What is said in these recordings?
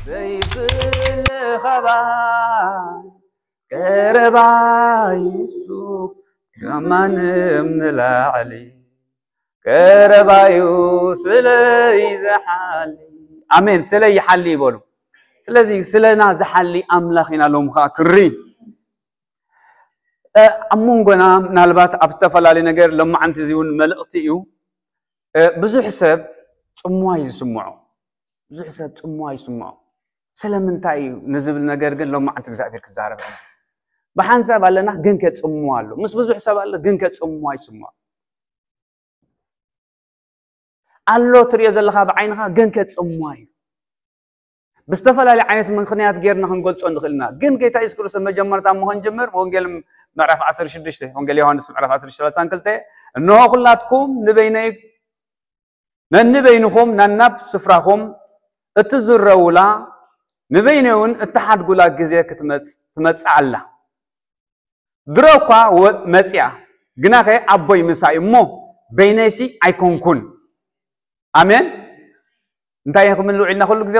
ዘይብልኸባ ቀረባ ይሱ ከማንም ንላዕሊ ቀረባዩ ስለይ ዝሓሊ ኣሜን ስለይ ይሓሊ ይበሉ። ስለዚ ስለና ዝሓሊ ኣምላኽ ኢና ሎም ከዓ ክሪ ኣብ መንጎና ምናልባት ኣብ ዝተፈላለዩ ነገር ለማዓንቲ እዚ እውን መልእኽቲ እዩ። ብዙሕ ሰብ ፅሙዋ እዩ ዝስምዖ። ብዙሕ ሰብ ፅሙዋ ይስምዖ። ስለምንታይ እዩ ንዝብል ነገር ግን ሎማዓንቲ እግዚኣብሔር ክዛረብ። ብሓንሳብ ኣለና ግን ከፅምዋ ኣሎ። ምስ ብዙሕ ሰብ ኣለ ግን ከፅምዋ ይስምዖ። ኣሎ ትሪኦ ዘለኻ ብዓይንኻ ግን ከፅምዋ እዩ። ብዝተፈላለየ ዓይነት ምክንያት ጌርና ክንገልፆ ንኽእል ኢና። ግን ጌታ የሱስ ክርስቶስ መጀመርታ እሞ ክንጅምር ወንጌል ምዕራፍ ዓሰርተ ሽዱሽተ ወንጌል ዮሃንስ ምዕራፍ ዓሰርተ ሽዱሽተ ሰላሳን ክልተ እንሆ ኩላትኩም ንበይነይ ነንበይንኹም ናናብ ስፍራኹም እትዝረውላ ንበይነይ እውን እትሓድጉላ ግዜ ክትመጽእ ኣላ። ድሮ እኳ መጽያ ግናኸ ኣቦይ ምሳይ እሞ በይነይሲ ኣይኮንኩን። ኣሜን። እንታይ ክምል ውዒልና ኩሉ ግዜ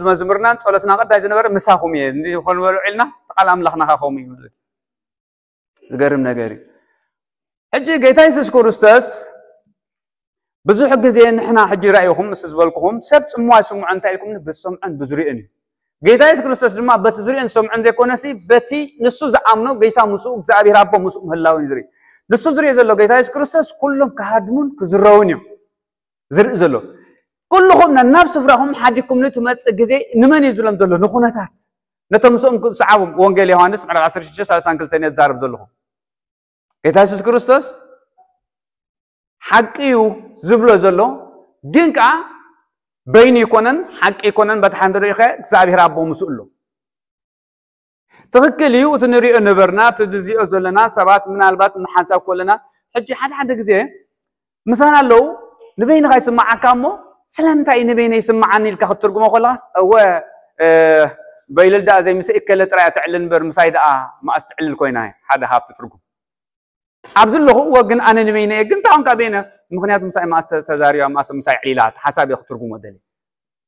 መዝሙርናን ጸሎትና ቀዳይ ዝነበረ ምሳኹም እየ እንዲ ኮን ውዒልና ቃል ኣምላኽና ካኸም እዩ ማለት ዝገርም ነገር እዩ። ሕጂ ጌታ የሱስ ክርስቶስ ብዙሕ ግዜ ንሕና ሕጂ ራእይኹም ምስ ዝበልኩኹም ሰብ ጽምዋ ይስምዖ እንታይ ኢልኩም ብዝሰምዖን ብዝሪኦን እዩ። ጌታ የሱስ ክርስቶስ ድማ በቲ ዝሪኦን ዝሰምዖን ዘይኮነሲ በቲ ንሱ ዝኣምኖ ጌታ ምስኡ እግዚኣብሔር ኣቦ ምስኡ ምህላውን እዩ ዝርኢ። ንሱ ዝሪኦ ዘሎ ጌታ የሱስ ክርስቶስ ኩሎም ክሃድሙን ክዝረውን እዮም ዝርኢ ዘሎ። ኩልኹም ናብ ስፍራኹም ሓዲግኩምኒ ትመጽእ ግዜ ንመን እዩ ዝብሎም ዘሎ? ንኹነታት ነቶም ምስኦም ክሰዓቦም ወንጌል ዮሃንስ ምዕራፍ ዓሰርተ ሽዱሽተ ሰላሳን ክልተን እየ ዝዛረብ ዘለኹ። ጌታ የሱስ ክርስቶስ ሓቂ እዩ ዝብሎ ዘሎ ግን ከዓ በይኑ ይኮነን ሓቂ ይኮነን በቲ ሓንደዶ ኢኸ እግዚኣብሔር ኣቦ ምስኡ ኣሎ። ትኽክል እዩ። እቲ ንሪኦ ነበርና እቲ ንዚኦ ዘለና ሰባት ምናልባት ንሓንሳብ ከለና ሕጂ ሓደ ሓደ ግዜ ምሳና ኣለዉ ንበይንኻ ይስማዓካ እሞ ስለምንታይ እዩ ንበይነ ይስማዓኒ ኢልካ ክትትርጉሞ ከለኻስ እወ በይልል ደኣ ዘይምሰ እከለ ጥራይ እያ ትዕልል እምበር ምሳይ ደኣ መኣስ ትዕልል ኮይና ሓደ ሃብቲ ትርጉም ኣብዚ ኣለኹ እወ ግን ኣነ ንበይነ እየ ግን ታውን ካብ በይነ ምክንያቱ ምሳይ መኣስ ተዛሪባ መኣስ ምሳይ ዕሊላ ሓሳብ እየ ክትርጉሞ ደሊ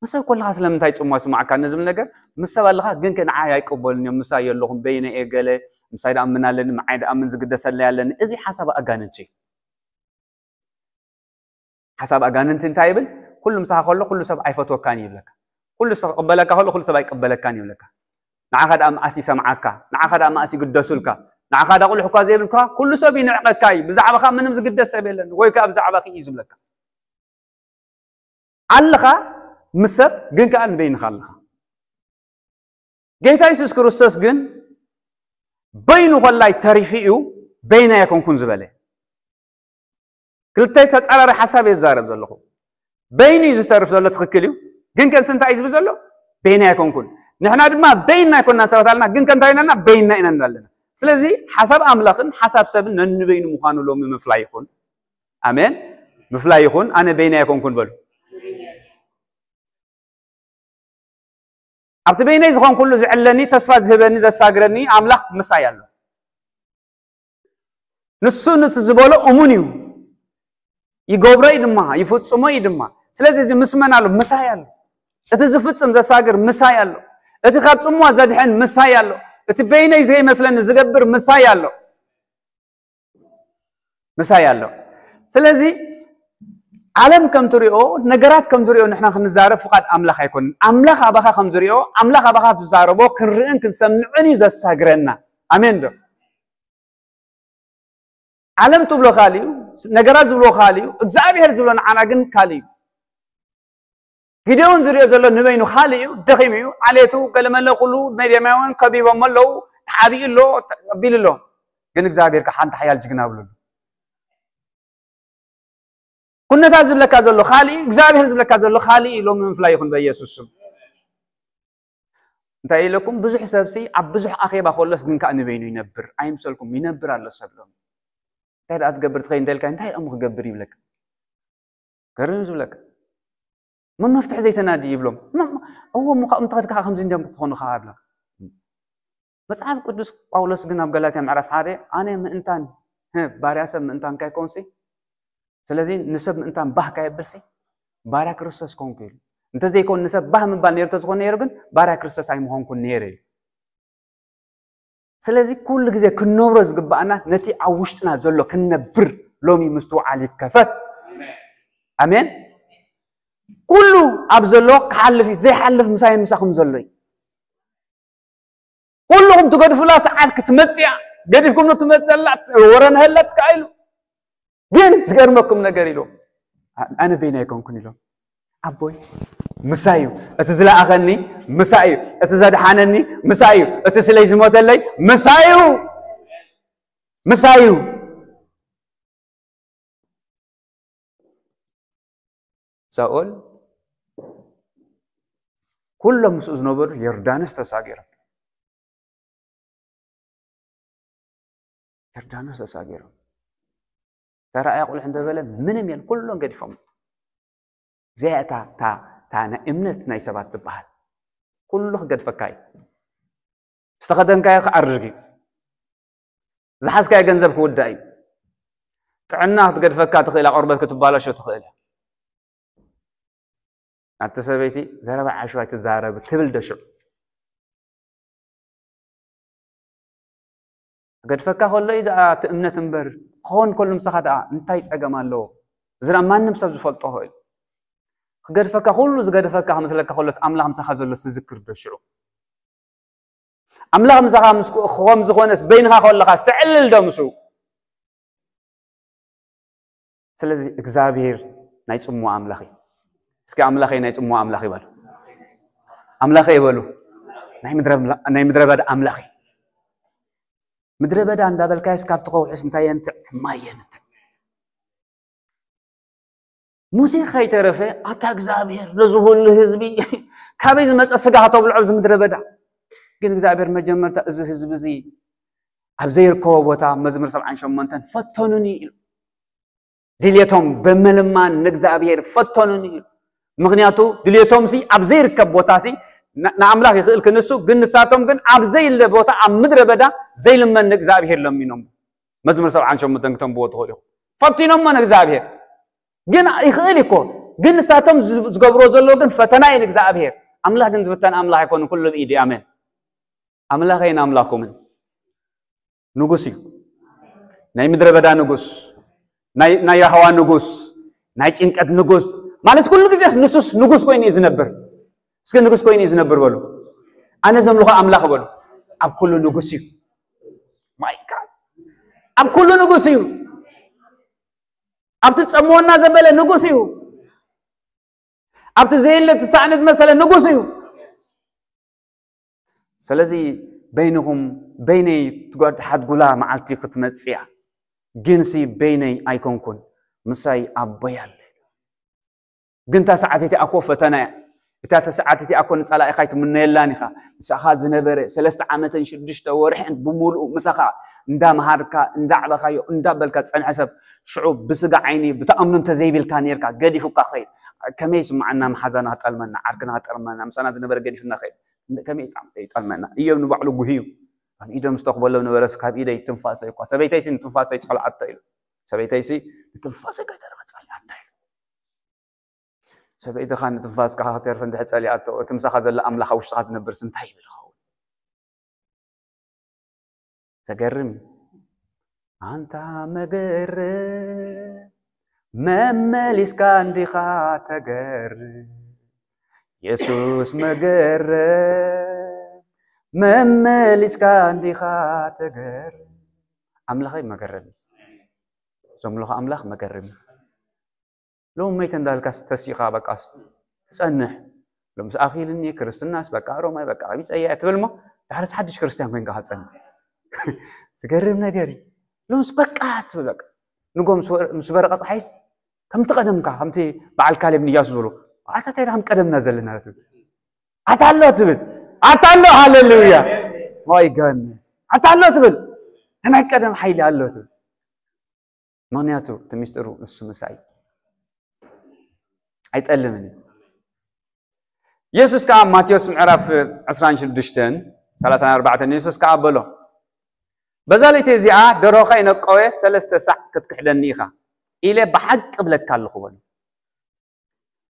ምሰብ ከለኻ ስለምንታይ ጽሞ ይስማዓካ ንዝብል ነገር ምስ ሰብ ኣለኻ ግን ከ ንዓይ ኣይቅበሉን እዮም ምሳይ የለኹም በይነ እየ ገለ ምሳይ ደኣ ምን ኣለኒ ንዓይ ደኣ ምን ዝግደሰለይ ኣለኒ እዚ ሓሳብ ኣጋንንቲ እዩ። ሓሳብ ኣጋንንቲ እንታይ ይብል? ኩሉ ምሳኻ ከሎ ኩሉ ሰብ ኣይፈትወካን ይብለካ። ኩሉ ሰብ ክቕበለካ ከሎ ኩሉ ሰብ ኣይቅበለካን ይብለካ። ንዓኻ ደኣ መኣስ ይሰምዓካ፣ ንዓኻ ደኣ መኣስ ይግደሱልካ፣ ንዓኻ ደኣ ቁልሕ እኳ ዘይብልካ ኩሉ ሰብ ይንዕቐካ እዩ። ብዛዕባኻ ምንም ዝግደስ ሰብ የለን ወይ ከዓ ብዛዕባኺ እዩ ዝብለካ። ኣለኻ ምስ ሰብ ግን ከዓ ንበይንኻ ኣለኻ። ጌታ የሱስ ክርስቶስ ግን በይኑ ኮላይ ተሪፉ እዩ በይና የኮንኩን ዝበለ። ክልተ ተጻራሪ ሓሳብ እየ ዝዛረብ ዘለኹ። በይኑ እዩ ዝተርፍ ዘሎ ትኽክል እዩ። ግን ከንስ እንታይ እዩ ዝብል ዘሎ? በይና ኣይኮንኩን። ንሕና ድማ በይንና ኣይኮንና ሰባት ኣለና፣ ግን ከንታይ ኢና በይንና ኢና ንብል ኣለና። ስለዚ ሓሳብ ኣምላኽን ሓሳብ ሰብን ነንበይኑ ምዃኑ ሎሚ ምፍላይ ይኹን። ኣሜን። ምፍላይ ይኹን። ኣነ በይና ኣይኮንኩን በሉ። ኣብቲ በይነይ ዝኾንኩሉ ዝዕለኒ ተስፋ ዝህበኒ ዘሳግረኒ ኣምላኽ ምሳይ ኣሎ። ንሱ ነቲ ዝበሎ እሙን እዩ ይገብሮ እዩ ድማ ይፍጽሞ እዩ ድማ። ስለዚ እዚ ምስ መን ኣሎ? ምሳይ ኣሎ። እቲ ዝፍጽም ዘሳግር ምሳይ ኣሎ። እቲ ካብ ጽምዋ ዘድሕን ምሳይ ኣሎ። እቲ በይነይ ዘይመስለኒ ዝገብር ምሳይ ኣሎ። ምሳይ ኣሎ። ስለዚ ዓለም ከም ትሪኦ ነገራት ከም ዝሪኦ ንሕና ክንዛረብ ፍቓድ ኣምላኽ ኣይኮንን። ኣምላኽ ኣባኻ ከም ዝሪኦ ኣምላኽ ኣባኻ ዝዛረቦ ክንርእን ክንሰምዕን እዩ ዘሳግረና። ኣሜን ዶ? ዓለም ትብሎ ካልእ እዩ፣ ነገራት ዝብሎ ካልእ እዩ፣ እግዚኣብሔር ዝብሎ ንዓና ግን ካልእ እዩ። ጊዴዎን ዝሪኦ ዘሎ ንበይኑ ካልእ እዩ፣ ደኺሙ እዩ፣ ዓሌቱ ገለመለ ኩሉ ሜድያማውያን ከቢቦሞ ኣለዉ፣ ተሓቢኡ ኣሎ፣ ተቢሉ ኣሎ። ግን እግዚኣብሔር ከዓ ሓንቲ ሓያል ጅግና ብሉ ኣሎ። ኩነታት ዝብለካ ዘሎ ካልእ እዩ፣ እግዚኣብሔር ዝብለካ ዘሎ ካልእ እዩ። ሎሚ ምፍላይ ይኹን በኢየሱስ ስም። እንታይ ኢለኩም ብዙሕ ሰብሲ ኣብ ብዙሕ ኣኼባ ከሎስ ግን ከዓ ንበይኑ ይነብር ኣይምሰልኩም ይነብር ኣሎ ሰብ ሎሚ እንታይ ደኣ ትገብር ትኸይ እንተልካ እንታይ ደኣ ክገብር ይብለካ ገርም ዝብለካ መመፍትሒ ዘይተናዲ ይብሎም እዎ ምኻኦም ተኸትካ ከምዚ እንዲም ክኾኑ ከዓ ኣብላ መጽሓፍ ቅዱስ ጳውሎስ ግን ኣብ ገላትያ ምዕራፍ ሓደ ኣነ ምእንታን ባርያ ሰብ ምእንታን ካይኮንሲ ስለዚ ንሰብ ምእንታን ባህ ካየብልሲ ባርያ ክርስቶስ ኮንኩ ኢሉ እንተዘይኮን ንሰብ ባህ ምባል ነይሩ ተዝኾን ነይሩ ግን ባርያ ክርስቶስ ኣይምኾንኩን ነይረ እዩ። ስለዚ ኩሉ ግዜ ክንነብሮ ዝግባኣና ነቲ ኣብ ውሽጥና ዘሎ ክንነብር ሎሚ ምስትውዓል ይከፈት። ኣሜን። ኩሉ ኣብ ዘሎ ክሓልፍ እዩ፣ ዘይሓልፍ ምሳይን ምሳኹም ዘሎ እዩ። ኩልኹም ትገድፉላ ሰዓት ክትመጽእ እያ። ገዲፍኩም ትመጽእ ኣላ፣ ወረ ንሀላ ትከኣይሉ። ግን ዝገርመኩም ነገር ኢሎም፣ ኣነ በይና ኣይኮንኩን ኢሎም። ኣቦይ ምሳይ እዩ፣ እቲ ዝለኣኸኒ ምሳይ እዩ፣ እቲ ዘድሓነኒ ምሳይ እዩ፣ እቲ ስለይ ዝሞተለይ ምሳይ እዩ፣ ምሳይ እዩ። ሳኦል ኩሎም ምስኡ ዝነበሩ ዮርዳኖስ ተሳጊሮም፣ ዮርዳኖስ ተሳጊሮም። ተራእያ ቁልሕ እንተበለ ምንም የለን፣ ኩሎም ገዲፎም። እዚኣ እታ እታ እታ ናይ እምነት ናይ ሰባት ትበሃል። ኩሉ ክገድፈካ እዩ። ዝተኸደንካዮ ክኣርግ እዩ። ዝሓዝካዮ ገንዘብ ክውዳእ እዩ። ጥዕና ክትገድፈካ ትኽእል እያ፣ ቆርበት ክትባላሾ ትኽእል እያ። ኣቲ ሰበይቲ ዘረባ ዓሽዋ ኣይትዛረብ ትብል ዶ ሽዑ? ክገድፈካ ከሎ እዩ ደኣ እቲ እምነት እምበር፣ ክኸውን ከሎ ምሳኻ ደኣ እንታይ ጸገም ኣለዎ? እዚ ደኣ ማንም ሰብ ዝፈልጦ እዩ። ክገድፈካ፣ ኩሉ ዝገድፈካ ክመስለካ ከሎስ ኣምላኽ ምሳኻ ዘሎስ ትዝክር ዶ ሽዑ? ኣምላኽ ምሳኻ ምስ ክኾም ዝኾነስ በይንኻ ከለኻ ዝተዕልል ዶ ምስኡ? ስለዚ እግዚኣብሔር ናይ ጽምዋ ኣምላኽ እዩ። እስኪ ኣምላኸይ ናይ ጽምዋ ኣምላኽ ይበሉ። ኣምላኸይ ይበሉ። ናይ ምድረ ኣምላ-፣ ናይ ምድረ በዳ ኣምላኽ እዩ። ምድረ በዳ እንዳበልካዮስ ካብቲ ከውሕስ እንታይ የንትዕ? ማይ የንትዕ። ሙሴ ከይተረፈ ኣታ እግዚኣብሔር ነዚ ሁሉ ህዝቢ ካበይ ዝመጸ ስጋ ከተብልዖ ኣብዚ ምድረ በዳ? ግን እግዚኣብሔር መጀመርታ እዚ ህዝቢ እዚ ኣብ ዘይርከቦ ቦታ መዝሙር ሰብዓን ሸሞንተን ፈተኑኒ ኢሉ። ድልየቶም ብምልማን ንእግዚኣብሔር ፈተኑኒ ኢሉ። ምኽንያቱ ድልየቶም ሲ ኣብ ዘይርከብ ቦታ ሲ ን-፣ ንኣምላኽ ይኽእል ክንሱ፣ ግን ንሳቶም ግን ኣብ ዘይለ ቦታ ኣብ ምድረ በዳ ዘይልመን ንእግዚኣብሔር ለሚኖም። መዝሙር ሰብዓን ሸሞንተን ክተንብቦ ትኽእሉ ኢኹም። ፈቲኖሞ ንእግዚኣብሔር። ግን ይኽእል እኮ። ግን ንሳቶም ዝ-፣ ዝገብሮ ዘሎ ግን ፈተና እዩ ንእግዚኣብሔር። ኣምላኽ ግን ዝፍተን ኣምላኽ ኣይኮነን፣ ኩሉ ብኢዱ እዩ። ኣሜን። ኣምላኸይን ኣምላኽኩምን ንጉስ እዩ። ናይ ምድረ በዳ ንጉስ፣ ናይ፣ ናይ ራህዋ ንጉስ፣ ናይ ጭንቀት ንጉስ። ማለት ኩሉ ግዜ ንሱስ ንጉስ ኮይኑ እዩ ዝነብር። እስኪ ንጉስ ኮይኑ እዩ ዝነብር በሉ። ኣነ ዘምልኾ ኣምላኽ በሉ። ኣብ ኩሉ ንጉስ እዩ። My God። ኣብ ኩሉ ንጉስ እዩ። ኣብቲ ጸምወና ዘበለ ንጉስ እዩ። ኣብቲ ዘየለ ትሳእነ ዝመሰለ ንጉስ እዩ። ስለዚ በይንኹም፣ በይነይ ትጓድ-፣ ሓድጉላ መዓልቲ ክትመጽእ እያ። ግንሲ በይነይ ኣይኮንኩን፣ ምሳይ ኣቦይ ኣለ። ግን እታ ሰዓት እቲኣ እኮ ፈተና እያ። እታ ሰዓት እቲኣ እኮ ንጸላኢኻ ኣይትምነየላን ኢኻ። ምሳኻ ዝነበረ ሰለስተ ዓመትን ሽዱሽተ ወርሕን ብምሉኡ ምሳኻ እንዳመሃርካ፣ እንዳዕበኻዮ፣ እንዳበልካ ዝጸንሐ ሰብ፣ ሽዑ ብስጋ ዓይኒ ብትኣምኑ እንተዘይብልካ ኔርካ፣ ገዲፉካ ክኸይድ፣ ከመይ ይስምዓና? መሓዛና ክጠልመና፣ ዓርክና ክጠልመና፣ ምሳና ዝነበረ ገዲፍና ክኸይድ፣ ከመይ ይጣም-፣ ይጠልመና? እዮብ ንባዕሉ ጉህዩ፣ ኣብ ኢዶም ዝተኽበሎም ነበረስ፣ ካብ ኢደይ ትንፋሰይ እኳ፣ ሰበይተይሲ ንትንፋሰይ ጸልኣቶ ኢሉ። ሰበይተይሲ ንትንፋሰይ ከይተረፈ ጸልኣቶ ኢሉ። ሰበይትኻ ንትንፋስካ ከተርፍ እንድሕር ጸሊኣቶ፣ እቲ ምሳኻ ዘሎ ኣምላኽ ኣብ ውሽጥኻ ዝነብርስ እንታይ ይብል ይኸውን? ዘገርም እዩ። ኣንታ መገርም፣ መመሊስካ እንዲኻ ተገርም። የሱስ መገርም፣ መመሊስካ እንዲኻ ተገርም። ኣምላኸይ መገርም እዩ። ዘምልኾ ኣምላኽ መገርም እዩ። ሎሚ መይተ እንዳልካስ ተሲኻ በቃስ ትጸንሕ። ሎምስ ኣኺልኒ ክርስትናስ በቃ ሮማይ በቃ ቀቢጸያ ትብል እሞ፣ ዳሕረስ ሓድሽ ክርስትያን ኮይንካ ክትጸንሕ። ዝገርም ነገር እዩ። ሎምስ በቃ ትብል በቃ። ንጎ ምስ ወረ-፣ ምስ በረቐ ጸሓይስ ከምቲ ቀደምካ፣ ከምቲ በዓል ካሌብ ንያሱ ዝብሉ፣ ኣታ እንታይ ደኣ ከም ቀደምና ዘለና ትብል። ኣታ ኣሎ ትብል። ኣታ ኣሎ፣ ሃሌሉያ። My goodness። ኣታ ኣሎ ትብል። ናይ ቀደም ሓይሊ ኣሎ ትብል። ምኽንያቱ እቲ ሚስጥሩ ንሱ ምሳይ ኣይጠልምን እዩ። የሱስ ከኣ ኣብ ማቴዎስ ምዕራፍ ዕስራን ሽዱሽተን ሰላሳን ኣርባዕተን የሱስ ከኣ በሎ፣ "በዛ ለይቲ እዚኣ ደርሆ ከይነቀወ ሰለስተ ሳዕ ክትክሕደኒ ኢኻ ኢለ ብሓቂ እብለካ ኣለኹ" በሎ።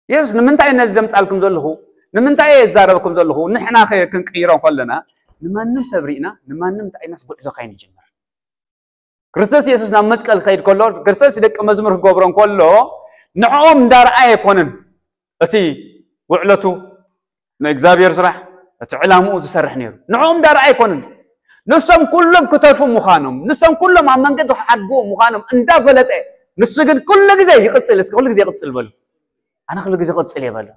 የሱስ ንምንታይ ነዚ ዘምጻልኩም ዘለኹ? ንምንታይ እየ ዝዛረበኩም ዘለኹ? ንሕና ኸ ክንቅይሮ ከለና ንማንም ሰብ ርኢና ንማንም እንታይ ኢልናስ ጉዕዞ ከይንጅምር። ክርስቶስ የሱስ ናብ መስቀል ክኸይድ ከሎ፣ ክርስቶስ ደቂ መዝሙር ክገብሮም ከሎ ንዕኦም እንዳረኣየ ኣይኮነን እቲ ውዕለቱ ንእግዚኣብሔር ስራሕ እቲ ዕላምኡ ዝሰርሕ ነይሩ። ንዕኦም እንዳረኣየ ኣይኮነን። ንሶም ኩሎም ክተርፉ ምዃኖም፣ ንሶም ኩሎም ኣብ መንገዲ ክሓድግዎ ምዃኖም እንዳፈለጠ፣ ንሱ ግን ኩሉ ግዜ ይቕጽል። እስኪ ኩሉ ግዜ ይቕጽል በሉ። ኣነ ኩሉ ግዜ ቅጽል እየ በሉ።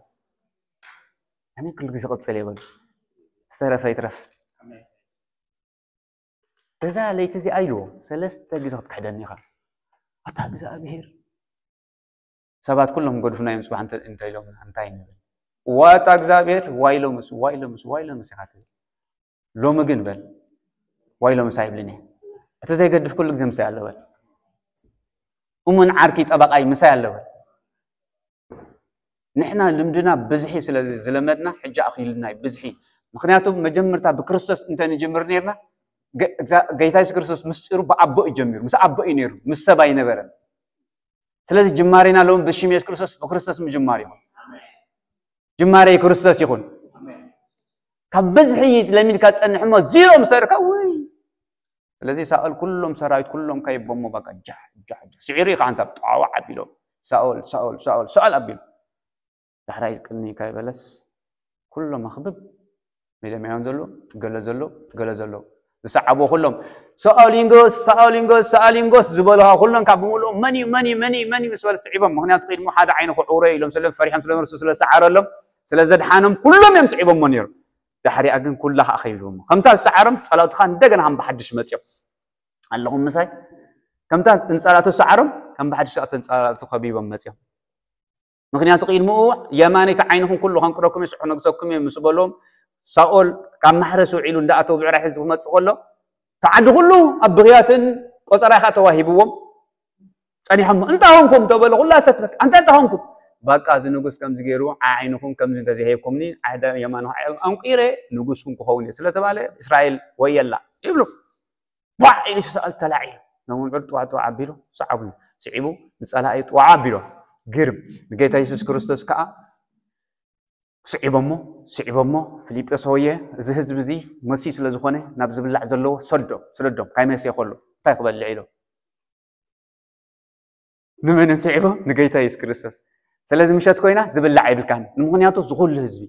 ኣነ ኩሉ ግዜ ቅጽል እየ በሉ። ዝተረፈ ይትረፍ። በዛ ለይቲ እዚኣ ኢልዎ ሰለስተ ግዜ ክትክሕደኒ ኢኻ። ኣታ እግዚኣብሔር። ሰባት ኩሎም ገዱፍና እዮም ጽባሕ እንተ- እንተ ኢሎም እንታይ ንብል? ዋታ እግዚኣብሔር ዋይ ሎምስ ዋይ ሎምስ ዋይ ሎምስ ኢኻ ትብል። ሎሚ ግን በል ዋይ ሎምስ ኣይብልን እየ። እቲ ዘይገድፍ ኩሉ ግዜ ምሳይ ኣሎ በል። እሙን ዓርኪ ጠበቃይ ምሳይ ኣሎ በል። ንሕና ልምድና ብዝሒ ስለ ዝለመድና ሕጂ ኣኺሉና እዩ ብዝሒ። ምክንያቱ መጀመርታ ብክርስቶስ እንተ ንጅምር ነርና ገ- እዛ- ገይታ የሱስ ክርስቶስ ምስጢሩ ብኣቦ እዩ ጀሚሩ፣ ምስ ኣቦ እዩ ነይሩ፣ ምስ ሰብ ኣይነበረን። ስለዚ ጅማሬና ሎም ብሽም የሱስ ክርስቶስ ብክርስቶስ ምጅማር ይኹን። ጅማሬ ክርስቶስ ይኹን። ካብ ብዝሒ ለሚድካ ትጸንሕ እሞ ዚሮ ምስ ተረካ ውይ። ስለዚ ሳኦል ኩሎም ሰራዊት ኩሎም ከይቦሞ በቃ ጃሕ ጃሕ ጃሕ። ስዒሩ እዩ ከዓ ሓንሳብ ጠዋዋዕ ኣቢሎም ሳኦል ሳኦል ሳኦል ሳኦል ኣቢሉ ዳሕራይ ቅኒ ከይበለስ ኩሎም ኣኽብብ ሜዳ መያም ዘሎ ገለ ዘሎ ገለ ዘሎ ዝሰዓቦ ኩሎም ሳኦል ይንጎስ ሳኦል ይንጎስ ሳኦል ይንጎስ ዝበልዋ ኩሎም ካብ ብምሉኦም መን እዩ መን እዩ መን እዩ መን እዩ ምስ በለ ስዒቦም። ምክንያቱ ቅድሞ ሓደ ዓይኑ ክዕውሮ ኢሎም ስለ ፈሪሖም ስለ መርሱ ስለ ሰዓረሎም ስለ ዘድሓኖም ኩሎም እዮም ስዒቦሞ ነይሩ። ዳሕሪኣ ግን ኩላ ከዓ ከይብልዎም ከምታ ዝሰዓሮም ፀላእትኻ እንደገና ከም ብሓድሽ መፅኦም ኣለኹም ምሳይ ከምታ ንፀላእቱ ዝሰዓሮም ከም ብሓድሽ ተንፀላእቱ ከቢቦም መፅኦም። ምክንያቱ ቅድምኡ የማነይቲ ዓይንኹም ኩሉ ከንቅረኩም እየ ስሑ ነግሰኩም እየ ምስ በሎም ሳኦል ካብ ማሕረስ ውዒሉ እንዳኣተው ብዕራይ ሒዙ ክመፅእ ከሎ ተዓዲ ኩሉ ኣብ ብኽያትን ቆፀራይ ከዓ ተዋሂብዎም ጸኒሖም እንታ ሆንኩም ተበሉ ኩላ ሰትበት ኣንተ እንታ ሆንኩም በቃ እዚ ንጉስ ከምዚ ገይሩ ዓይንኹም ከምዚ እንተዘይሄብኩምኒ ዓደ የማንኹ ኣንቂረ ንጉስኩም ክኸውን እየ ስለተባለ እስራኤል ወየላ ይብሉ። ቧዕ ኢሉ ሰኣል ተላዒ ነምዑድ ጥዋዕ ጥዋዕ ኣቢሉ ሰዓቡ ስዒቡ ንጸላኢ ጥዋዕ ኣቢሎ ግርም ንጌታ የሱስ ክርስቶስ ከዓ ስዒቦሞ ስዒቦሞ ፊልጶስ ሆየ እዚ ህዝቢ እዚ መሲ ስለ ዝኾነ ናብ ዝብላዕ ዘለዎ ሰዶ ስደዶም ካይመስ የኸሉ እንታይ ክበልዕ ኢሎ ንመን እዮም ስዒቦም ንጌታ የሱስ ክርስቶስ ስለዚ ምሸት ኮይና ዝብላዕ የብልካን ንምክንያቱ ዝኩሉ ህዝቢ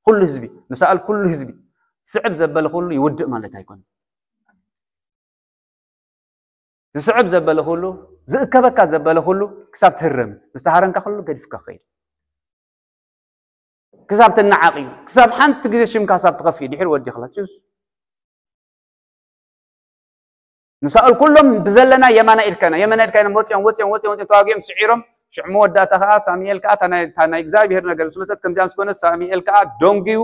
ኩሉ ህዝቢ ንሰኣል ኩሉ ህዝቢ ስዕብ ዘበለ ኩሉ ይውድእ ማለት ኣይኮነ ዝስዕብ ዘበለ ኩሉ ዝእከበካ ዘበለ ኩሉ ክሳብ ትህረም ምስ ተሃረምካ ኩሉ ገዲፍካ ክኸይድ ክሳብ ትነዓቕ እዩ ክሳብ ሓንቲ ግዜ ሽምካ ሳብ ትኸፍእ ድሕሪ ወዲኽላ ችስ ንሳኦል ኩሎም ብዘለና የማና ኢድካና የማና ኢድካና ወፅኦም ወፅኦም ወፅኦም ወፅኦም ተዋጊኦም ስዒሮም ሽዕ መወዳእታ ከዓ ሳሙኤል ከዓ እታ ናይ እግዚኣብሄር ነገር ዝመፀት ከምዚኣ ምስ ኮነ ሳሙኤል ከዓ ደንጉዩ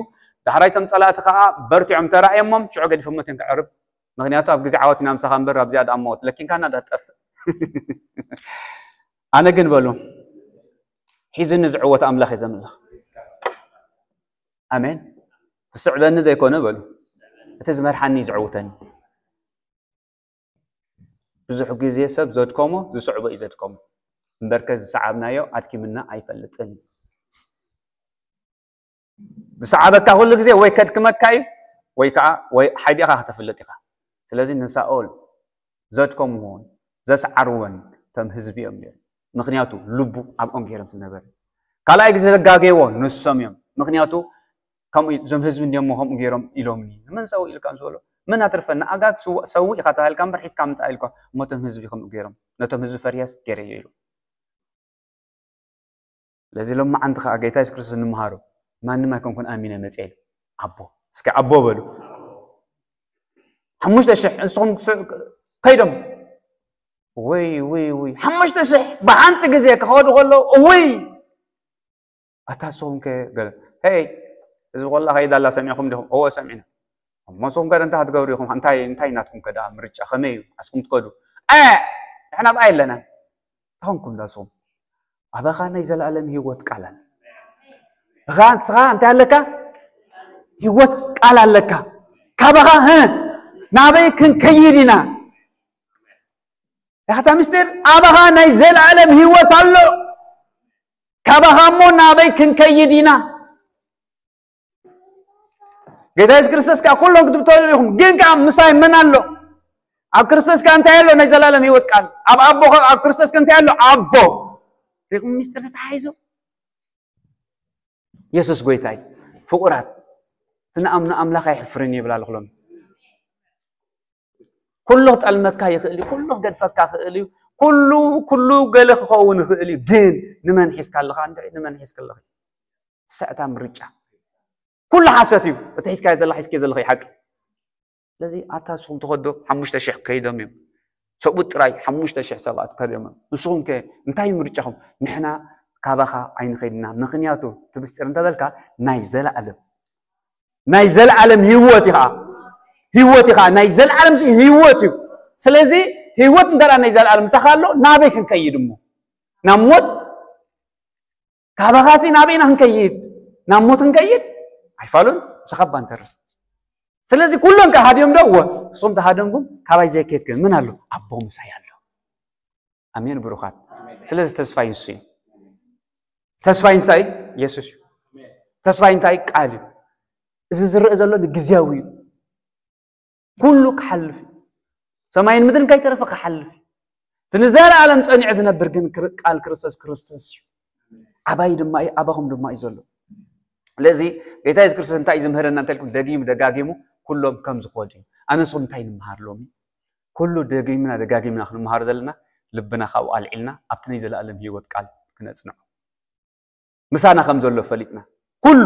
ዳሕራይ ቶም ፀላእቲ ከዓ በርቲዖም ተራእዮሞም ሽዑ ገዲፎሞ እቶም ክዕርብ ምክንያቱ ኣብ ግዜ ዓወት ኢና ምሳኻ እምበር ኣብዚኣ ደኣ ሞት ለኪንካና ደኣ ትጠፍእ ኣነ ግን በሉ ሒዝኒ ዝዕወት ኣምላኽ እየ ዘምልኽ ኣሜን ዝስዕበኒ ዘይኮነ በሉ እቲ ዝመርሓኒ እዩ ዝዕውተኒ ብዙሕ ግዜ ሰብ ዘድከሞ ዝስዕቦ እዩ ዘድከሞ እምበርከ ዝሰዓብናዮ ኣድኪምና ኣይፈልጥን እዩ ዝሰዓበካ ኩሉ ግዜ ወይ ከድክመካ እዩ ወይ ከዓ ወይ ሓዲእኻ ከተፍልጥ ኢኻ ስለዚ ንሳኦል ዘድከምዎን ዘስዓርዎን ከም ህዝቢ እዮም ነይሩ ምክንያቱ ልቡ ኣብኦም ገይሮም ዝነበረ ካልኣይ ግዜ ዘጋገይዎ ንሶም እዮም ምክንያቱ ከምኡ እዞም ህዝቢ እንዲሞ ከምኡ ገይሮም ኢሎምኒ ንመን ሰው ኢልካ ዝበሎ መን ኣትርፈ ንኣጋግ ሰው ኢኻ ተባሂልካ እምበር ሒዝካ ምፃእ ኢልካ እሞ እቶም ህዝቢ ከምኡ ገይሮም ነቶም ህዝቢ ፈሪያስ ገይረዮ ኢሉ ስለዚ ሎማዓንቲ ከዓ ጌታ የሱስ ክርስቶስ ንምሃሮ ማንም ኣይኮንኩን ኣሚነ መፅአ ኢሉ ኣቦ እስኪ ኣቦ በሉ ሓሙሽተ ሽሕ ንስኹም ከይዶም ወይ ወይ ወይ ሓሙሽተ ሽሕ ብሓንቲ ግዜ ክኸዱ ከለዉ እውይ ኣታ ንስኹም ከ ገለ ሄይ እዚ ቆላ ከይዳ ኣላ ሰሚዕኹም ዲኹም እዎ ሰሚዕና እሞ ንስኹም ከ እንታይ ክትገብሩ ኢኹም እንታይ እንታይ ናትኩም ከ ደኣ ምርጫ ከመይ እዩ ኣስኹም ትከዱ እ ንሕና ብኣ የለናን ተኾንኩም ዳስኹም ኣባኻ ናይ ዘለኣለም ህይወት ቃል ኣለ እኻ ንስኻ እንታይ ኣለካ ህይወት ቃል ኣለካ ካባኻ ናበይ ክንከይድ ኢና ያኸታ ምስጢር ኣባኻ ናይ ዘለኣለም ህይወት ኣሎ ካባኻ እሞ ናበይ ክንከይድ ኢና? ጌታ የሱስ ክርስቶስ ከኣ ኩሎም ክትብተሉ ኢኹም፣ ግን ከኣ ምሳይ መን ኣሎ? ኣብ ክርስቶስ ከኣ እንታይ ኣሎ? ናይ ዘላለም ህይወት ቃል። ኣብ ኣቦ ከ-፣ ኣብ ክርስቶስ ከ እንታይ ኣሎ? ኣቦ። ሪኹም ምስጢር ተታሒዙ። የሱስ ጎይታይ፣ ፍቑራት፣ እቲ ንኣምኖ ኣምላኽ ኣይሕፍርን እዩ ይብል ኣለኹ ሎሚ። ኩሉ ክጠልመካ ይኽእል እዩ፣ ኩሉ ክገድፈካ ይኽእል እዩ፣ ኩሉ፣ ኩሉ ገለ ክኸውን ይኽእል እዩ። ግን ንመን ሒዝካ ኣለኻ? እንድዒ ንመን ሒዝካ ኣለኺ? ንሳ እታ ምርጫ። ኩሉ ሓሶት እዩ። እቲ ሒዝካዮ ዘለኻ፣ ሒዝክዮ ዘለኺ ሓቂ። ስለዚ ኣታ ንስኹም ትኸዶ ሓሙሽተ ሽሕ ከይዶም እዮም። ሰብኡት ጥራይ ሓሙሽተ ሽሕ ሰባት ከይዶም እዮም። ንስኹም ከ እንታይ እዩ ምርጫኹም? ንሕና ካባኻ ኣይንኸይድና። ምኽንያቱ እቲ ምስጢር እንተበልካ ናይ ዘለኣለም፣ ናይ ዘለኣለም ህይወት እዩ ኸዓ። ህይወት እዩ ኸዓ። ናይ ዘለኣለም ሲ ህይወት እዩ። ስለዚ ህይወት እንተ ደኣ ናይ ዘለኣለም ምሳኻ ኣሎ፣ ናበይ ክንከይድ እሞ? ናብ ሞት? ካባኻሲ ናበይ ኢና ክንከይድ? ናብ ሞት ክንከይድ? ኣይፋሉን፣ ምሳኻ እባ እንተርፍ። ስለዚ ኩሎም ከ ሃድዮም ዶ? እወ፣ ንስኹም ተሃደምኩም፣ ካባይ ዘይከይድ ከ መን ኣሎ? ኣቦ ምሳይ ኣሎ። ኣሜን ብሩኻት። ስለዚ ተስፋይ ንሱ እዩ። ተስፋይ እንታይ? የሱስ እዩ። ተስፋይ እንታይ? ቃል እዩ። እዚ ዝረአ ዘሎ ንግዝያዊ እዩ። ኩሉ ክሓልፍ እዩ። ሰማይን ምድርን ከይተረፈ ክሓልፍ እዩ። እቲ ንዘለኣለም ጸኒዑ ዝነብር ግን ክር-፣ ቃል ክርስቶስ ክርስቶስ እዩ። ኣባይ ድማ እዩ፣ ኣባኹም ድማ እዩ ዘሎ። ስለዚ ጌታ የሱስ ክርስቶስ እንታይ እዩ ዝምህረና እንተልኩም፣ ደጊሙ ደጋጊሙ ኩሎም ከም ዝኾዱ እዩ። ኣነ ንስኹም እንታይ ንምሃር ሎሚ? ኩሉ ደጊምና ደጋጊምና ክንምሃር ዘለና፣ ልብና ካብኡ ኣልዒልና ኣብቲ ናይ ዘለኣለም ህይወት ቃል ክነጽንዖ። ምሳና ከም ዘሎ ፈሊጥና፣ ኩሉ፣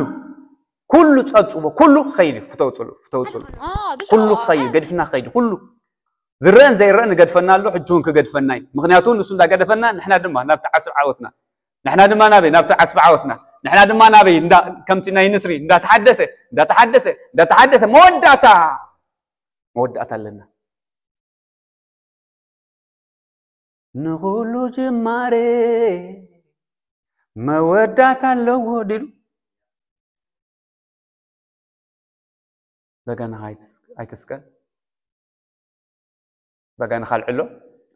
ኩሉ ጸብጽቦ፣ ኩሉ ክኸይድ እዩ። ፍተው ጽሉ፣ ፍተው ጽሉ። ኩሉ ክኸይድ፣ ገድፍና ክኸይድ፣ ኩሉ ዝረአን ዘይረአን ይገድፈና ኣሎ፣ ሕጂ እውን ክገድፈና እዩ። ምኽንያቱ ንሱ እንዳገደፈና፣ ንሕና ድማ ናብቲ ዓስብ ዓወትና፣ ንሕና ድማ ናበይ? ናብቲ ዓስብ ዓወትና፣ ንሕና ድማ ናበይ? እንዳ-፣ ከምቲ ናይ ንስሪ እንዳተሓደሰ፣ እንዳተሓደሰ፣ እንዳተሓደሰ፣ መወዳእታ፣ መወዳእታ ኣለና። ንኹሉ ጅማሬ መወዳእታ ኣለዎ ድሉ። በገናኻ ኣይትስ-፣ ኣይትስቀል። በገናኻ ኣልዕሎ፣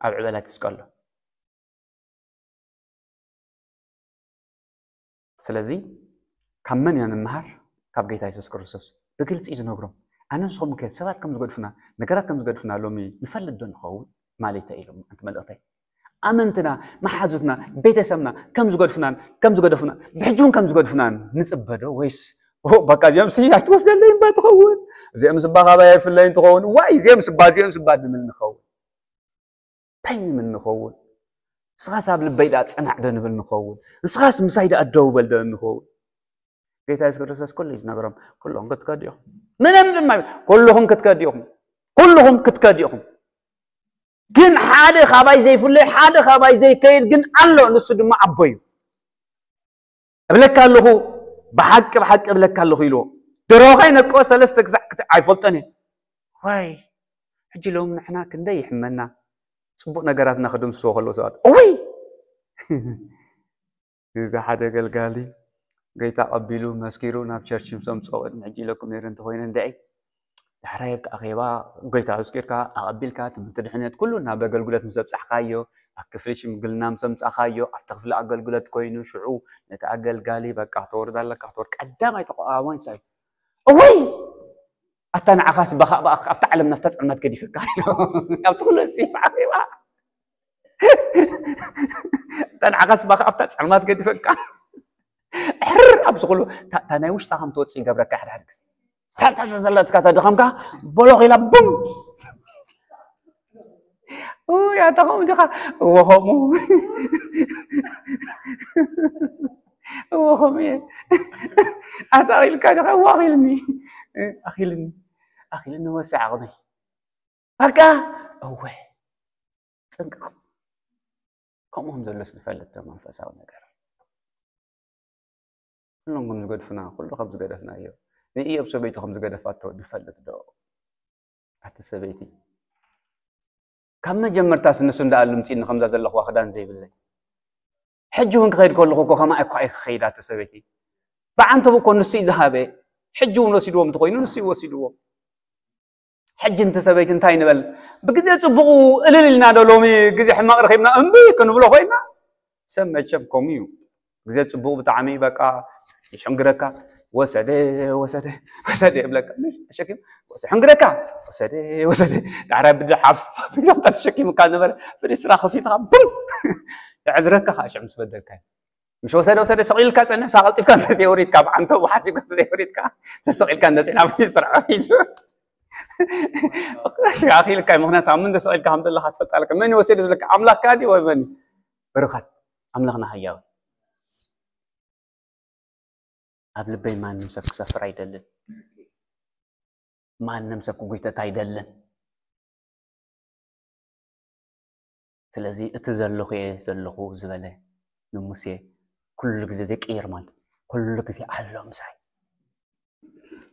ኣብ ዕበል ኣይትስቀሎ። ስለዚ ካብ መን ኢና ንምሃር? ካብ ጌታ የሱስ ክርስቶስ። ብግልጺ እዩ ዝነግሮም። ኣነ ንስኹም ከ ሰባት ከም ዝገድፉና፣ ነገራት ከም ዝገድፉና ሎሚ ንፈልጥ ዶ ንኸውን? ማለተይ ኢሎም ኣንቲ መልእኽተይ። ኣመንትና፣ መሓዙትና፣ ቤተሰብና ከም ዝገድፉናን ከም ዝገደፉና፣ ብሕጂ እውን ከም ዝገድፉናን ንጽበ ዶ? ወይስ፣ ኦ፣ በቃ እዚኦም ሲ ኣይትወስደለይ እምባ ትኸውን፣ እዚኦም ስባ ካባይ ኣይፍለይን ትኸውን፣ ዋይ፣ እዚኦም ስባ፣ እዚኦም ስባ ንብል ንኸውን? እንታይ ንብል ንኸውን? ንስኻስ ኣብ ልበይ ደኣ ጽናዕ ዶ ንብል ንኸውን? ንስኻስ ምሳይ ደኣ ደው በል ዶ ንኸውን? ጌታ የሱስ ክርስቶስ ኩሉ እዩ ዝነግሮም፣ ኩልኹም ክትከዱ ኢኹም። ምንም ድማ ይብል፣ ኩልኹም ክትከዱ ኢኹም። ኩልኹም ክትከዱ ኢኹም። ግን ሓደ ካባይ ዘይፍለይ፣ ሓደ ካባይ ዘይከይድ ግን ኣሎ፣ ንሱ ድማ ኣቦ እዩ። እብለካ ኣለኹ፣ ብሓቂ፣ ብሓቂ እብለካ ኣለኹ ኢልዎ። ደርሆ ከይነቅወ ሰለስተ ግዛዕ ክት-፣ ኣይፈልጦን እየ። ዋይ፣ ሕጂ ሎም ንሕና ክንደይ ይሕመና። ጽቡቕ ነገራትና ክድምስዎ ከለዉ ሰባት፣ እውይ! እዚ ሓደ ኣገልጋሊ ጎይታ ቀቢሉ መስኪሩ ናብ ቸርች ምስ ኣምጽኦ ቅድሚ ሕጂ ኢለኩም ነይረ እንተኾይነ እንድዒ፣ ዳሕራይ ኣብቲ ኣኼባ ጎይታ ኣመስኪርካ ኣቐቢልካ ትምህርቲ ድሕነት ኩሉ ናብ ኣገልግሎት ምስ ኣብጻሕካዮ፣ ኣብ ክፍሊ ሽምግልና ምስ ኣምጻእካዮ፣ ኣብቲ ክፍሊ ኣገልግሎት ኮይኑ ሽዑ ነቲ ኣገልጋሊ በቃ ክተወርድ ኣለካ፣ ክተወርድ ቀዳማይ ተቃዋማይ ንሳ እዩ። እወይ! ኣታ ንዓኻስ ባኻ፣ ባኻ ኣብታ ዓለም ናብታ ጸልማት ገዲፈካ። ኣብቲ ኩሉ ህዝቢ ኣኼባ። ኣታ ንዓኻስ ባኻ ኣብታ ጸልማት ገዲፈካ። ሕር ኣብዚ ኩሉ፣ እታ፣ እታ ናይ ውሽጣ ከም ትወጽእ ይገብረካ ሓደ ሓደ ግዜ። እታ፣ እታ ዘለትካ ተድኸምካ፣ በሎኽ ኢላ ቡም! ኡይ፣ ኣታ ከምኡ ዲኻ? እወ፣ ከምኡ። እወ፣ ከምኡ እየ። ኣታ ኢልካ ዲኻ? እወ፣ ኣኺልኒ። ኣኺልኒ። ኣኺልኒ ወሲ ዓቕመይ። በቃ፣ እወ። ጽንቅቕ። ከምኡ ከም ዘሎስ ንፈልጥ ዶ መንፈሳዊ ነገር? ኩሎም ከም ዝገድፉና፣ ኩሉ ከም ዝገደፍናዮ። ንኢዮብ ሰበይቱ ከም ዝገደፋቶ ንፈልጥ ዶ? ኣቲ ሰበይቲ፣ ካብ መጀመርታስ ንሱ እንዳኣሉ ምጺእኒ ከምዛ ዘለኽዋ ክዳን ዘይብለይ። ሕጂ እውን ክኸይድ ከለኹ እኮ ከማይ እኳ እየ ክኸይድ ኣቲ ሰበይቲ። ብዓንተቡ እኮ ንሱ እዩ ዝሃበ። ሕጂ እውን ወሲድዎም እንተኾይኑ ንሱ እዩ ወሲድዎም። ሕጂ እንቲ ሰበይቲ እንታይ ንበል? ብግዜ ጽቡቑ እልል ኢልና ዶ ሎሚ ግዜ ሕማቕ ረኺብና እምቢ ክንብሎ ኮይና? ሰብ መቸም ከምኡ እዩ። ግዜ ጽቡቕ ብጣዕሚ በቃ ይሸንግረካ። ወሰደ ወሰደ ወሰደ ይብለካ። ተሸኪም ወሰደ ሕንግረካ። ወሰደ ወሰደ ዳራ ብድሓፍ ቢጋምታ ተሸኪምካ ነበረ። ፍልስራ ከፊትካ ቡም የዕዝረካ። ከዓ ሽዑ ምስ በደልካ ምስ ወሰደ ወሰደ ሰቒልካ ጸኒሕካ ቀልጢፍካ እንተዘይወሪድካ ብዓንተቡ ሓሲብካ እንተዘይወሪድካ ተሰቒልካ እንተጽና ፍልስራ ከፊቱ ኣኺልካ። ምኽንያቱ ኣብ ምንታይ ሰቒልካ ከም ዘለኻ ትፈልጥ ኣለካ። መን ይወሰደ ዝብለካ ኣምላኽካ ድዩ ወይ መን እዩ? በረኻት ኣምላኽና ሓያው። ኣብ ልበይ ማንም ሰብ ክሰፍር ኣይደልን። ማንም ሰብ ክጉይተት ኣይደልን። ስለዚ እቲ ዘለኹ እየ ዘለኹ ዝበለ ንሙሴ ኩሉ ግዜ ዘይቅየር ማለት ኩሉ ግዜ ኣሎ ምሳይ።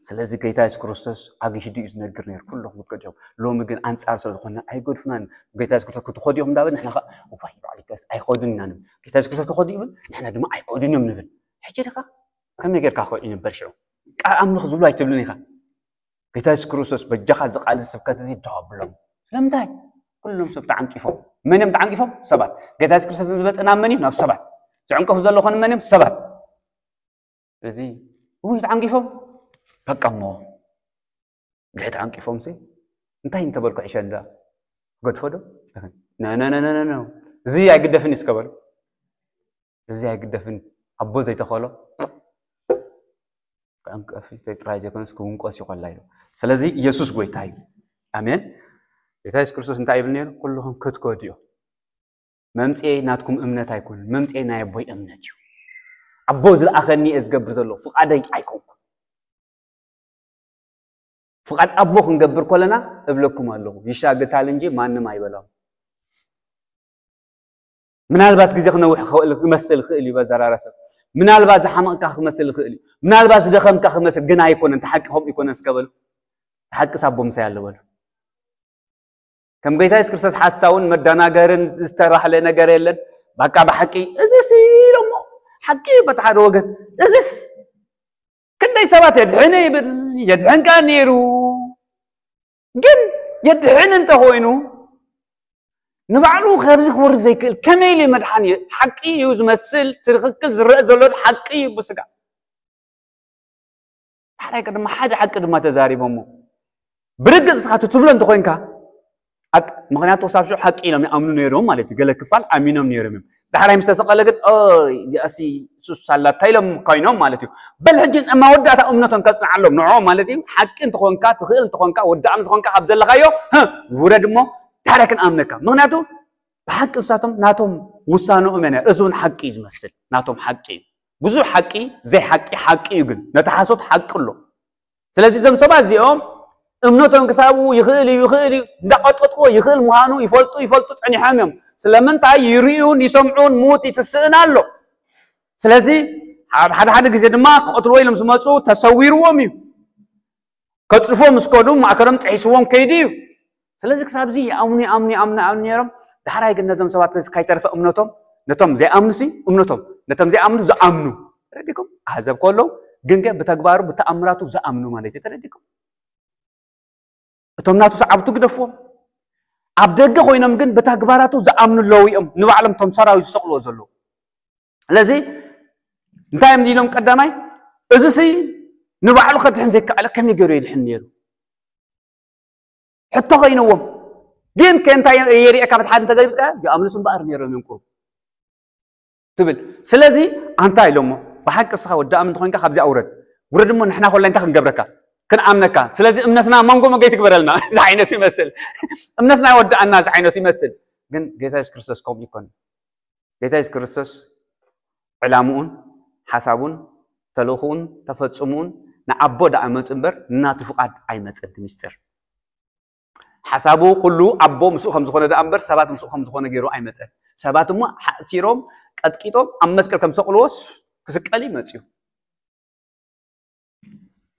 ስለዚ ጌታ የሱስ ክርስቶስ ኣግሂዱ እዩ ዝነግር ነይሩ። ኩለኹም ክትከዱ ኢኹም። ሎሚ ግን ኣንጻር ስለ ዝኾንና ኣይገድፉናን። ጌታ የሱስ ክርስቶስ ክትኸዱ ኢኹም እንዳበል ንሕና ኸ እዋይ በዓል ጌታስ ኣይኸዱን ኢና ንብል። ጌታ የሱስ ክርስቶስ ክኸዱ ይብል፣ ንሕና ድማ ኣይከዱን እዮም ንብል። ሕጂ ድኻ ከመይ ጌርካ ኸ ይንበር ሽዑ? ቃል ኣምልኽ ዝብሉ ኣይትብልን ኢኻ። ጌታ የሱስ ክርስቶስ በጃኻ እዚ ቃል እዚ ስብከት እዚ ደው ኣብሎም። ስለምንታይ? ኩሎም ሰብ ተዓንቂፎም። መን እዮም ተዓንቂፎም? ሰባት። ጌታ የሱስ ክርስቶስ ዝመጸ ናብ መን እዩ? ናብ ሰባት። ዝዕንቀፉ ዘለዉ ኾን መን እዮም? ሰባት። እዚ ውይ ተዓንቂፎም በቃ እሞ ድሕሪ ተዓንቂፎም ሲ እንታይ እንተበልኩ ዕሸ እንዳ ገድፎ ዶ ነነነነነ እዚ ኣይግደፍን እስከ በሉ። እዚ ኣይግደፍን ኣቦ ዘይተኸሎ ከዕንቀፊ ጥራይ ዘይኮነስ ክውንቆስ ይኾላ ኢሉ። ስለዚ ኢየሱስ ጎይታ እዩ። ኣሜን። ጌታ የሱስ ክርስቶስ እንታይ ይብል ነይሩ? ኩልኹም ክትከዱ እዮም። መምጽኤ ናትኩም እምነት ኣይኮነን። መምጽኤ ናይ ኣቦይ እምነት እዩ። ኣቦ ዝለኣኸኒ እየ ዝገብር ዘሎ፣ ፍቓደይ ኣይኮንኩን። ፍቓድ ኣቦ ክንገብር ከለና እብለኩም ኣለኹ፣ ይሻገታል እንጂ ማንም ኣይበላም። ምናልባት ግዜ ክነውሕ ክኽእል ክመስል ይኽእል እዩ በዘራራ ሰብ። ምናልባት ዝሓመቕካ ክመስል ይኽእል እዩ። ምናልባት ዝደኸምካ ክመስል ግን ኣይኮነን። ተሓቂ ከምኡ ይኮነን እስከ በሉ። ተሓቂ ሳቦ ምሳይ ኣሎ በሉ። ከም ጌታ የሱስ ክርስቶስ ሓሳውን መደናገርን ዝተባህለ ነገር የለን። በቃ ብሓቂ እዚስ ኢሎሞ ሓቂ በቲ ሓደ ወገን እዚስ ክንደይ ሰባት የድሕን ይብል የድሕን ከኣ ነይሩ። ግን የድሕን እንተኾይኑ ንባዕሉ ካብዚ ክወርድ ዘይክእል ከመይ ኢሉ መድሓን እዩ? ሓቂ እዩ ዝመስል ትክክል ዝረአ ዘሎ ሓቂ እዩ ብስጋ ሓዳይ ድማ ሓደ ሓቂ ድማ ተዛሪቦሞ ብርግጽ ስኻ ትብሎ እንተኾይንካ ኣቅ- ምኽንያቱ ክሳብ ሽዑ ሓቂ ኢሎም ይኣምኑ ነይሮም ማለት እዩ። ገለ ክፋል ኣሚኖም ነይሮም እዮም። ዳሕራይ ምስ ተሰቐለ ግን ኦይ እዚኣሲ ሱስ ኣላታ ኢሎም ኮይኖም ማለት እዩ። በል ሕጂ መወዳእታ እምነቶም ከጽንዓሎም ንዕኦም ማለት እዩ። ሓቂ እንተኾንካ ትኽእል እንተኾንካ ወዲ ኣም እንተኾንካ ካብ ዘለኻዮ ህ፣ ውረድ እሞ ዳሕራይ ክንኣምነካ። ምኽንያቱ ብሓቂ ንሳቶም ናቶም ውሳነኦም እየ ነር እዚ እውን ሓቂ እዩ ዝመስል ናቶም ሓቂ እዩ። ብዙሕ ሓቂ ዘይሓቂ ሓቂ እዩ ግን ነቲ ሓሶት ሓቂ ኣሎ። ስለዚ እዞም ሰባት እዚኦም እምነቶም ክሳብኡ ይኽእል እዩ ይኽእል እዩ እንዳቐጠጥዎ ይኽእል ምዃኑ ይፈልጡ ይፈልጡ ጸኒሖም እዮም። ስለምንታይ ይርእዩን ይሰምዑን ምዉት ይትስእን ኣሎ። ስለዚ ኣብ ሓደ ሓደ ግዜ ድማ ክቐትልዎ ኢሎም ዝመፁ ተሰዊርዎም እዩ። ከፅድፎም ምስ ከዱ ማእከሎም ጥሒስዎም ከይዱ እዩ። ስለዚ ክሳብዚ ይኣምኑ ይኣምኑ ይኣምኑ ይኣምኑ ነይሮም። ዳሕራይ ግን ነዞም ሰባት ነዚ ካይተረፈ እምነቶም ነቶም ዘይኣምኑ ሲ እምነቶም ነቶም ዘይኣምኑ ዝኣምኑ ተረዲኩም ኣህዘብ ከለዉ ግን ከ ብተግባሩ ብተኣምራቱ ዝኣምኑ ማለት እዩ። ተረዲኩም እቶም ናቱ ሰዓብቱ ግደፍዎም። ኣብ ደገ ኮይኖም ግን ብተግባራቱ ዝኣምኑ ኣለዉ እዮም። ንባዕሎም እቶም ሰራዊት ዝሰቕልዎ ዘለዉ ስለዚ እንታይ እዮም ኢሎም ቀዳማይ እዚ ሲ ንባዕሉ ከድሕን ዘይከኣለ ከመይ ገይሩ የድሕን ነይሩ ሕቶ ኮይንዎም። ግን ከእንታይ የርእየካ በቲ ሓደ እንተገቢርካ ይኣምኑስ እምበኣር ነይሮም እዮም ቁሩብ ትብል። ስለዚ ኣንታ ኢሎሞ ብሓቂ እስኻ ወዲ ኣምን ተኮንካ ካብዚኣ ውረድ ውረድ እሞ ንሕና ኮላ እንታይ ክንገብረካ ክንኣምነካ። ስለዚ እምነትና መንጎ መገይ ትግበረልና ዝዓይነቱ ይመስል እምነትና ይወድኣና ዝዓይነቱ ይመስል። ግን ጌታ የሱስ ክርስቶስ ከምኡ ይኮን። ጌታ የሱስ ክርስቶስ ዕላምኡን ሓሳቡን ተልእኽኡን ተፈጽምኡን ንኣቦ ደኣ መጽ እምበር ናቱ ፍቓድ ኣይመጸን። እቲ ምስጢር ሓሳቡ ኩሉ ኣቦ ምስኡ ከም ዝኾነ ደኣ እምበር ሰባት ምስኡ ከም ዝኾነ ገይሩ ኣይመጸን። ሰባት እሞ ሓእሲሮም ቀጥቂጦም ኣብ መስቀል ከም ሰቕልዎስ ክስቀል እዩ መጽዩ።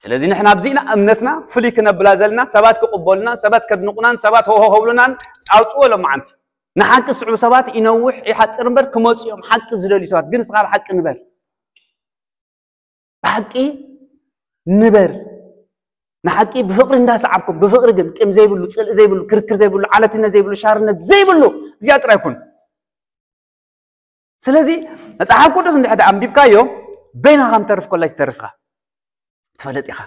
ስለዚ ንሕና ኣብዚእና እምነትና ፍሉይ ክነብላ ዘለና ሰባት ክቕበሉናን ሰባት ከድንቑናን ሰባት ሆሆ ከብሉናን ኣውፅዎ ሎም መዓንቲ ንሓቂ ዝስዕቡ ሰባት ይነውሕ ይሓፅር እምበር ክመፁ እዮም ሓቂ ዝደልዩ ሰባት ግን እስኻ ብሓቂ ንበር ብሓቂ ንበር ንሓቂ ብፍቕሪ እንዳሰዓብኩም ብፍቕሪ ግን ቂም ዘይብሉ ፅልኢ ዘይብሉ ክርክር ዘይብሉ ዓለትነት ዘይብሉ ሻርነት ዘይብሉ እዚኣ ጥራይ ኩን ስለዚ መጽሓፍ ቅዱስ እንድሕር ኣንቢብካዮ በይንኻ ከም ተርፍ ኮላ ይተርፍኻ ትፈልጥ ኢኻ።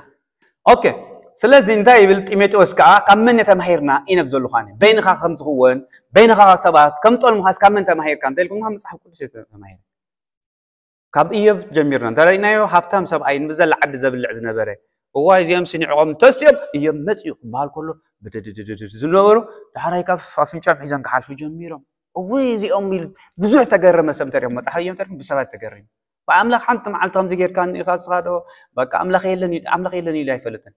ኦኬ። ስለዚ እንታይ ይብል ጢሞቴዎስ ከዓ ካብ መን ተማሂርና ኢነብ ዘለኳኒ በይንኻ ከም ዝኽወን በይንኻ ሰባት ከም ጠልምኻስ ካብ መን ተማሂርካ እንተ ኢልኩም ካብ መጽሓፍ ቅዱስ ተማሂር ካብ እዮብ ጀሚርና እንተረኢናዮ ሃብታም ሰብኣይ ንብዘላ ዓዲ ዘብልዕ ዝነበረ እዋይ እዚኦም ስኒዕቆም ተስኦም እዮም መፅኡ ክበሃል ከሎ ብድድድድድ ዝነበሩ ዳሕራይ ካብ ኣፍንጫም ሒዞም ክሓልፉ ጀሚሮም። እውይ እዚኦም ኢሉ ብዙሕ ተገረመ ሰብ እንተሪኦም መፅሓፍ እዮም ተሪም ብሰባት ተገሪሙ ብኣምላኽ ሓንቲ መዓልቲ ከምዚ ጌርካ ንኢኻ ንስኻ ዶ በቃ ኣምላኽ የለን ኣምላኽ የለን ኢሉ ኣይፈልጥን።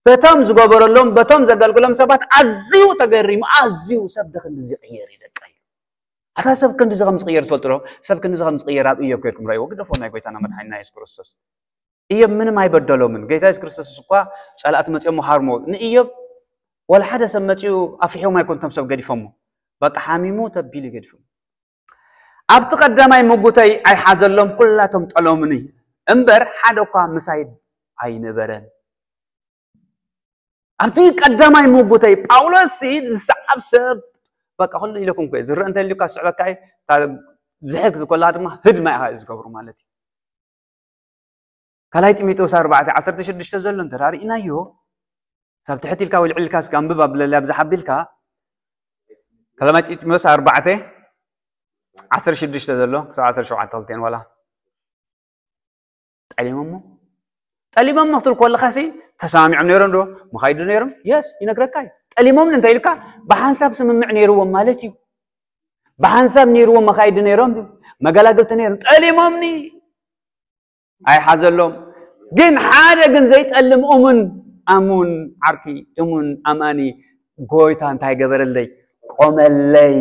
በቶም ዝገበረሎም በቶም ዘገልግሎም ሰባት ኣዝዩ ተገሪሙ ኣዝዩ ሰብ ደክንድዚ ይቕየር እዩ ደቀ እዩ ኣታ ሰብ ክንድዚ ከም ዝቕየር ትፈልጥሮ ሰብ ክንድዚ ከም ዝቕየር ኣብ እዮብ ከድኩም ረእይዎ ግደፎ ናይ ጎይታና መድሓኒና የሱስ ክርስቶስ እዮብ ምንም ኣይበደሎምን ጌታ የሱስ ክርስቶስ እኳ ጸላእቲ መፅኦም ሃርሞ ንእዮብ ወላ ሓደ ሰብ መፅኡ ኣፍሪሕዎም ኣይኮን ቶም ሰብ ገዲፎሞ በቃ ሓሚሙ ተቢሉ ገዲፎም ኣብቲ ቀዳማይ ምጉተይ ኣይሓዘሎም ኩላቶም ጠሎምኒ እምበር ሓደ እኳ ምሳይ ኣይነበረን ኣብቲ ቀዳማይ ምጉተይ ጳውሎስ ዝሰዓብ ሰብ በቃ ኩሉ ኢለኩም ኮ ዝረአ እንተ ልካ ዝስዕበካ ዝሕግ ዝኮላ ድማ ህድማ ኢኻ ዝገብሩ ማለት እዩ ካልኣይ ጢሞቴዎስ ኣርባዕተ ዓሰርተ ሽዱሽተ ዘሎ እንተራርኢናዮ ካብ ትሕት ኢልካ ወይ ልዕል ኢልካ እስኪ ኣንብብ ኣብለለ ኣብዚ ሓቢልካ ካልኣይ ጢሞቴዎስ ኣርባዕተ ዓሰርተ ሽዱሽተ ዘሎ ክሳብ ዓሰርተ ሸውዓተ ክልቴን ዋላ ጠሊሞሞ ጠሊሞሞ ክትብል ከለኻሲ ተሰማሚዖም ነይሮም ዶ መኻይዱ ነይሮም የስ ይነግረካ እዩ ጠሊሞም እንታይ ኢልካ ብሓንሳብ ስምምዕ ነይርዎም ማለት እዩ ብሓንሳብ ነይርዎም መኻይዱ ነይሮም መገላግልቲ ነይሮም ጠሊሞምኒ ኣይሓዘሎም ግን ሓደ ግን ዘይጠልም እሙን ኣሙን ዓርኪ እሙን ኣማኒ ጎይታ እንታይ ገበረለይ ቆመለይ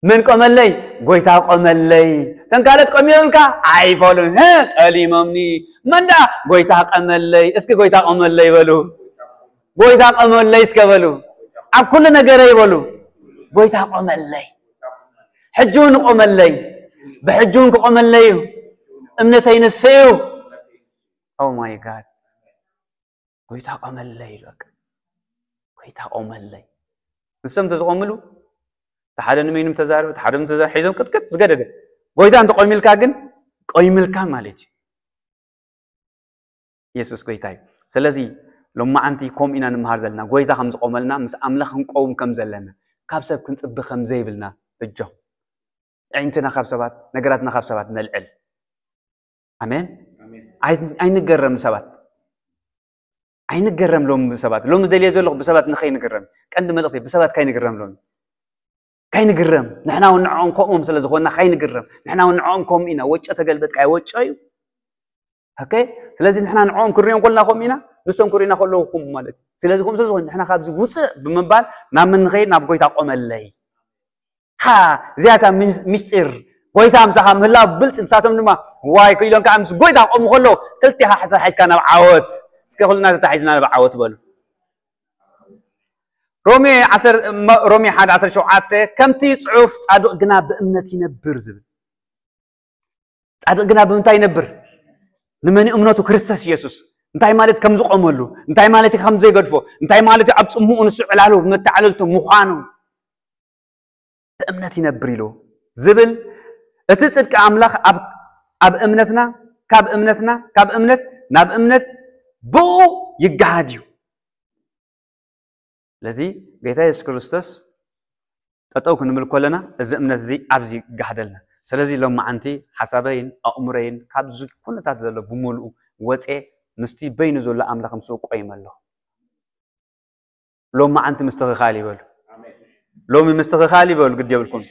መን ቆመለይ ጎይታ ቆመለይ ተንካለት ቆሚዮምልካ ኣይፈሉን ጠሊሞምኒ መንዳ ጎይታ ቀመለይ እስኪ ጎይታ ቆመለይ በሉ ጎይታ ቆመለይ እስከ በሉ ኣብ ኩሉ ነገረይ በሉ ጎይታ ቆመለይ ሕጂ እውን ቆመለይ ብሕጂ እውን ክቆመለይ እዩ እምነተይ ንሱ እዩ oh my god ጎይታ ቆመለይ ይበቅ ጎይታ ቆመለይ ንሶም ተዝቆምሉ ተሓደ ንመይንም ተዛረበ ተሓደ ተዛ ሒዞም ቅጥቅጥ ዝገደደ ጎይታ እንተቆሚልካ ግን ቆይምልካ ማለት እዩ የሱስ ጎይታ እዩ ስለዚ ሎማዓንቲ ከምኡ ኢና ንምሃር ዘለና ጎይታ ከም ዝቆመልና ምስ ኣምላኽ ክንቀውም ከም ዘለና ካብ ሰብ ክንፅቢ ከም ዘይብልና እጆም ኣዒንትና ካብ ሰባት ነገራትና ካብ ሰባት ነልዕል ኣሜን ኣይንገረም ሰባት ኣይንገረም ሎም ብሰባት ሎም ዝደልየ ዘለኹ ብሰባት ንኸይንግረም ቀንዲ መልእኽቲ ብሰባት ካይንግረም ሎም ካይንግረም ንሕና እውን ንዕኦም ከምኦም ስለ ዝኾንና ካይንግረም ንሕና እውን ንዕኦም ከምኡ ኢና ወጮ ተገልበጥካ ወጮ እዩ ኦኬ ስለዚ ንሕና ንዕኦም ክሪኦም ከለና ከምኡ ኢና ንሶም ክሪና ከለዉ ከምኡ ማለት እዩ ስለዚ ከምኡ ስለዝኾነ ንሕና ካብዚ ውፅእ ብምባል ናብ ምን ንኸይድ ናብ ጎይታ ቆመለይ ሃ እዚኣታ ምስጢር ጎይታ ምሳኻ ምህላው ብልፂ ንሳቶም ድማ ዋይ ክኢሎም ከዓ ምስ ጎይታ ክቆሙ ከለዉ ክልቲኻ ተታሒዝካ ናብ ዓወት እስከ ኩልና ተታሒዝና ናብ ዓወት በሉ ሮሜ ሮሜ ሓደ ዓሰርተ ሸውዓተ ከምቲ ፅሑፍ ፃድቕ ግና ብእምነት ይነብር ዝብል ፃድቕ ግና ብምንታይ ይነብር ንመን እምነቱ ክርስቶስ ኢየሱስ እንታይ ማለት ከም ዝቆመሉ እንታይ ማለት ከም ዘይገድፎ እንታይ ማለት ኣብ ፅሙኡ ንሱ ዕላሉ መተዓለልቱ ምዃኑ ብእምነት ይነብር ኢሉ ዝብል እቲ ፅድቂ ኣምላኽ ኣብ እምነትና ካብ እምነትና ካብ እምነት ናብ እምነት ብኡ ይገሃድ እዩ ስለዚ ጌታ የሱስ ክርስቶስ ጠጠው ክንብል ከለና እዚ እምነት እዚ ኣብዚ ይጋህደልና ስለዚ ሎማዓንቲ ሓሳበይን ኣእምሮይን ካብዚ ኩነታት ዘሎ ብምሉኡ ወፀ ምስቲ በይኑ ዘሎ ኣምላኽ ምስኡ ቆይመ ኣለኹ ሎማዓንቲ ምስትኽኻል ይበሉ ሎሚ ምስትኽኻል ይበሉ ግዲ የብልኩም